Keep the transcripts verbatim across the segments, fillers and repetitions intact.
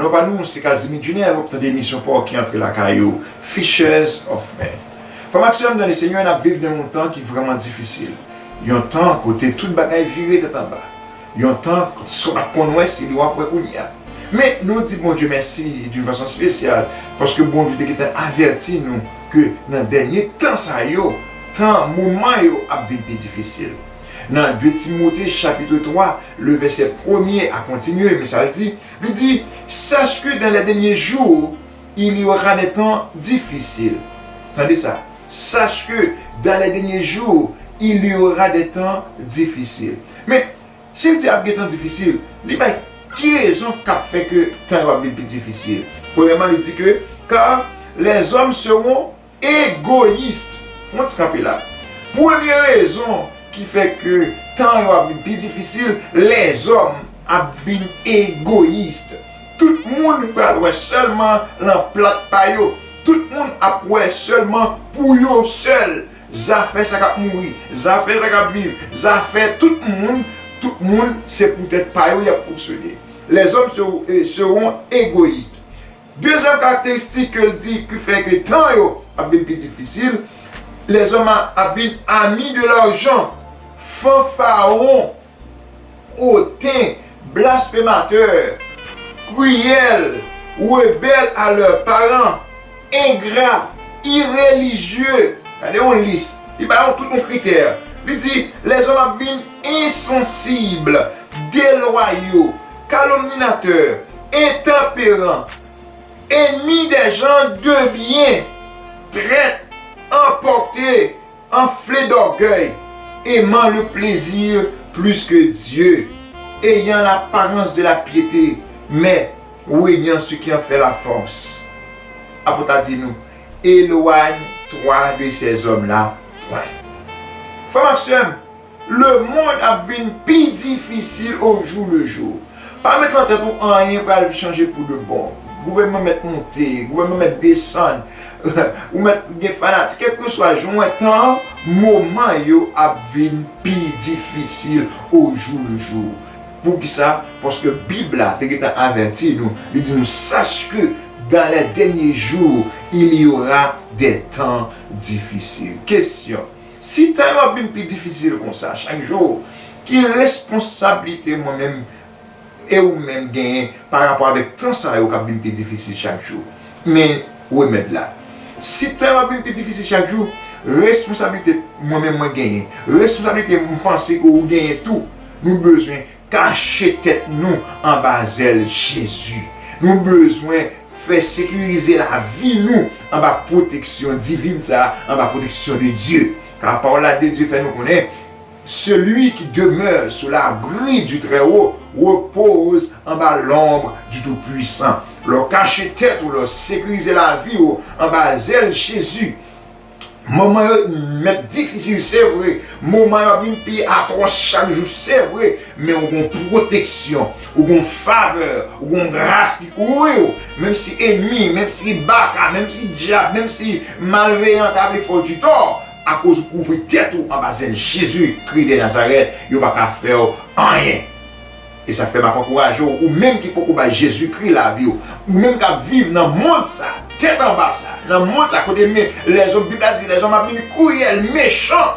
Non pa nou, se Casimir Junior, w ap tande emisyon pa w ki antre lakay ou, Fishers of Men. Frè m ak sè m nan Lesenyè, n ap viv nan yon tan ki vrèman difisil. Yon tan kote tout bagay vire tèt anba. Yon tan sa w pa t konn wè, se li w ap wè kounye a. Men, nou di Bondye mèsi d'une façon spéciale, paske Bondye te gentan avèti nou ke nan dènye tan sa yo, tan, moman yo ap vin pi difisil. Nan de Timote chapit twa, le vèsè premye a kontinye, men sa l di, li di, Sache que dans les derniers jours, il y aura des temps difficiles. Tande sa. Sache que dans les derniers jours, il y aura des temps difficiles. Men, si l di ap gen tan difisil, li bay ki rezon k ap fè ke tan yo ap vin pi difisil? Premyèman, li di ke, Car les hommes seront égoïstes. Fè yon ti kanpe la. Premye rezon ki fè ke tan yo ap vin pi difisil, lèzòm ap vin egoyis. Tout moun pral wè sèlman nan plat pa yo. Tout moun ap wè sèlman pou yo sèl. Zafè sa k ap mouri, zafè sa k ap viv, zafè tout moun, tout moun se pou tèt pa yo y ap fonksyone. Les hommes seront, euh, seront égoïstes. Dezyèm karakteristik ke l di ki fè ke tan yo ap vin pi difisil, lèzòm a- ap vin ami de l'argent, fanfaron, hautain, blasphémateurs, cruels, rebelles à leurs parents, ingrats, irréligieux. Gade yon lis. Li ba yo tout yon kritè. Li di, lèzòm ap vin insensibles, déloyaux, calomniateurs, intempérants, ennemis des gens de bien, traîtres, emportés, enflés d'orgueil, aimant le plaisir plus que Dieu, ayant l'apparence de la piété, mais reniant ce qui en fait la force. Apot la di nou, éloigne-toi de ces hommes-là, pwen. Frè m ak sè m, lemonn ap vin pi difisil au jour le jour. Pa met nan tèt ou anyen pral chanje pou de bon. Gouvènman mèt monte, gouvènman mèt desann, ou mèt gen fanatik, kèlkeswa jan w wè tan an, moman yo ap vin pi difisil au jour le jour. Poukisa? Paske Bib la te gentan avèti nou. Li di nou, Sache que dans les derniers jours, il y aura des temps difficiles. Kesyon, si tan yo ap vin pi difisil konsa chak jou, ki responsablite mwen menm e ou menm genyen pa rapò avèk tan sa yo k ap vin pi difisil chak jou? Men remèd la. Si tan yo ap vin pi difisil chak jou, responsablite mwen menm mwen genyen, responsablite m panse ke ou genyen tou, nou bezwen kache tèt nou anba zèl Jezi. Nou bezwen fè sekirize lavi nou anba pwoteksyon divin sa a, anba pwoteksyon de Dye. Kar pawòl la de Dye fè nou konnen, Celui qui demeure sous l'abri du Très-Haut repose anba lonb du Tout-Puissant. Lè w kache tèt ou, lè w sekirize lavi w anba zèl Jezi, moman yo mèt difisil, se vre. Moman yo ap vin pi atwòs chak jou, se vre. Men ou gon pwoteksyon, ou gon favè, ou gon gras ki kouvri w. Menm si ènmi, menm si baka, menm si dyab, menm si malveyan ta vle fè w ditò, akoz ou kouvri tèt ou anba zèl Jezi Kri de Nazarèt, yo pa ka fè w anyen. E sa fè m ap ankouraje w, ou menm ki poko bay Jezi Kri lavi w, ou menm k ap viv nan mond sa, tèt anba sa, nan mond sa kote men lèzòm, Bib la di lèzòm ap vin kriyèl, mechan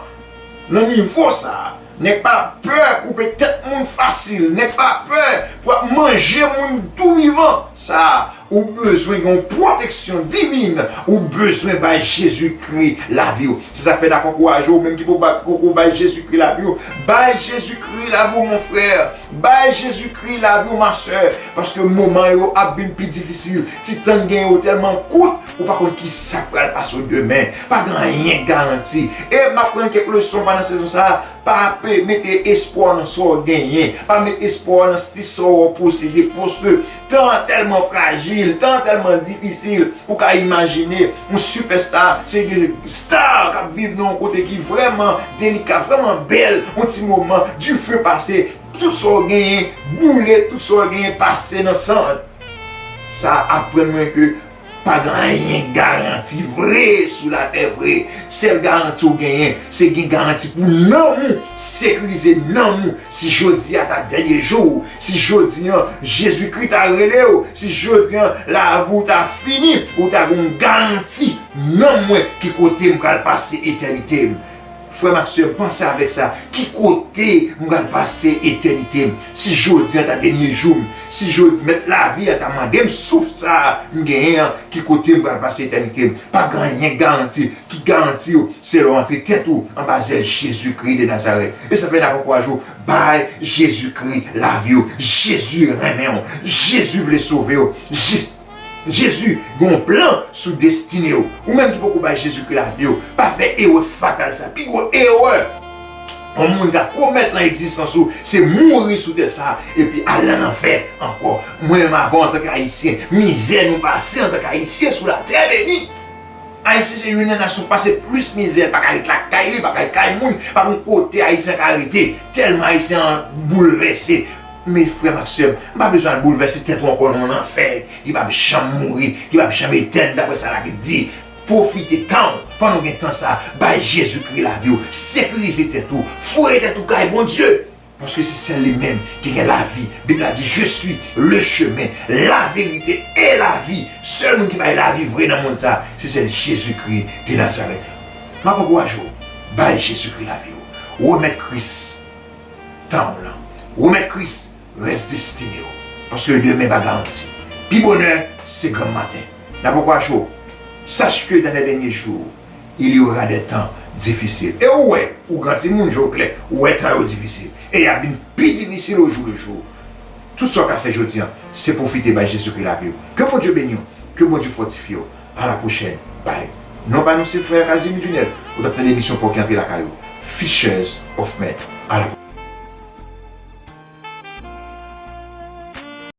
nan nivo sa. Nèg pa pè koupe tèt moun fasil, nèg pa pè pou ap manje moun tou vivan. Sa, ou bezwen gen yon pwoteksyon divin, ou bezwen bay Jezi Kri lavi w. Se sa fè n ap ankouraje w, ou menm ki poko bay, poko bay Jezi Kri lavi w, bay Jezi Kri lavi w, mon frè. Bay Jezi Kri lavi w, ma sè, paske moman yo ap vin pi difisil. Ti tan n genyen yo tèlman kout, ou pa konn ki sa k pral pase w demen. Pa gen anyen k garanti. E m ap pran kèk leson pandan sezon sa a. Pa pe mete espwa w nan sa w genyen. Pa met espwa w nan ti sa w posede, paske tan an tèlman frajil, tan an tèlman difisil. Ou ka imajine yon sipèsta, se de sta k ap viv nan yon kote ki vrèman delika, vrèman bèl, yon ti moman, dife pase, tout sa w genyen boule, tout sa w genyen pase nan sann. Sa aprann mwen ke Pa gen anyen garanti vre sou latè vre. Sèl garanti w genyen, se gen garanti pou nanm ou, sekirize nanm ou. Si jodi a ta dènye jou w, si jodi an Jezikri ta rele w, si jodi an lavi w ta fini, ou ta gen yon garanti, nanm mwen, ki kote m pral pase etènite m. Frè m ak sè m, panse avèk sa. Ki kote m pral pase etènite m? Si jodi an ta dènye jou m, si jodi mèt lavi a ta mande m souf sa a m genyen an, ki kote m pral pase etènite m? Pa gen anyen k garanti. Tout garanti w, se lè w antre tèt ou anba zèl Jezikri de Nazarèt. E sa fè n ap ankouraje w, bay Jezikri lavi w. Jezi renmen w. Jezi vle sove w. Je- Jezi gen yon plan sou destine w. Ou menm ki poko bay Jezikri lavi w, pa fè erè fatal sa. Pi gwo erè yon moun ka komèt nan egzistans ou, se mouri sou tè sa a, epi al nan lanfè ankò. Mwen menm avè w, antanke Ayisyen, mizè nou pase antanke Ayisyen sou latè beni. Ayisyen se youn nan nasyon k pase plis mizè, pa ka ret lakay li, pa ka ret kay moun, pa gen kote Ayisyen ka rete, tèlman Ayisyen an boulvèse. Men frè m ak sè m, m pa bezwen al boulvèse tèt ou ankò nan yon lanfè ki p ap janm mouri, ki p ap janm etèn, daprè sa Labib di. Pwofite tan w pandan w gen tan sa a, bay Jezikri lavi w, sekirize tèt ou, foure tèt ou kay Bondye. Paske se sèl li menm ki gen lavi. Bib la di, Je suis le chemin, la vérité et la vie. Sèl moun ki bay lavi vre nan mond sa a, se sèl Jezikri de Nazarèt. M ap ankouraje w, bay Jezikri lavi w. Remèt Kris tan w lan. Remèt Kris rès destine w. Paske demen pa garanti. Pi bonè, se granm maten. N ap ankouraje w. Sache que dans les derniers jours, il y aura des temps difficiles. E ou wè, ou gran timoun, je w klè, ou wè tan yo difisil. E y ap vin pi difisil au jour le jour. Tout sa w ka fè jodi an, se pwofite bay Jezikri lavi w. Ke Bondye beni w, ke Bondye fòtifye w. A la pwochèn. Bay. Non pa nou se frè Casimir Junel. Ou t ap tande emisyon pa w ki antre lakay ou. Fishers of Men. A la